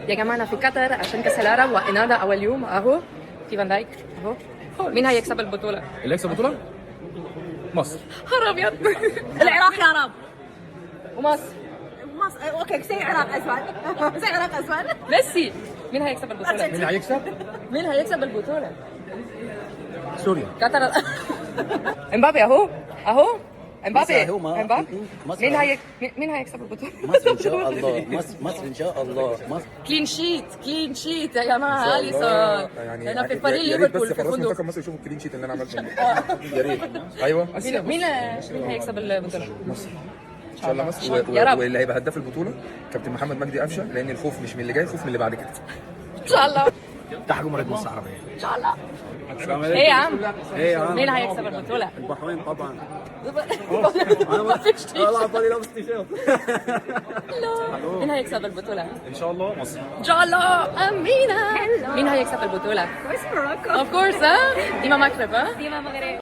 يا جماعة، أنا في قطر عشان كأس العالم، والنهارده أول يوم أهو في فان دايك أهو. مين هيكسب البطولة؟ اللي يكسب البطولة مصر. نهار أبيض. العراق يا رب. ومصر. مصر okay، say العراق as well، say العراق as well. ميسي. مين هيكسب البطولة؟ مين اللي هيكسب؟ مين هيكسب البطولة؟ سوريا. قطر. امبابي اهو اهو امبابي. مصر أهو، امبابي. مصر مين أهو. هي مين هيكسب البطولة؟ مصر ان شاء الله، مصر مصر ان شاء الله، مصر. clean sheet، clean sheet يا جماعة، اليسون. يعني انا في فريق يا ريت ليفربول بس في حراس فندق. منتخب مصر يشوفوا ال clean sheet اللي انا عملته، يا ريت. ايوه. مين هيكسب البطولة؟ مصر ان شاء الله، مصر. يا رب. واللي هيبقى هداف البطولة كابتن محمد مجدي قفشه، لان الخوف مش من اللي جاي، الخوف من اللي بعد كده. ان شاء الله. تحت جمهورية مصر العربية. ان شاء الله. ايه يا عم؟ ايه يا عم؟ مين هيكسب البطولة؟ البحرين طبعا. ما فيش والله عطاني لابس تيشيرت. مين هيكسب البطولة؟ ان شاء الله مصر. ان شاء الله. امينة، مين هيكسب البطولة؟ Of course Morocco. Of course، ها؟ ديما مغرب، ها؟ ديما مغرب.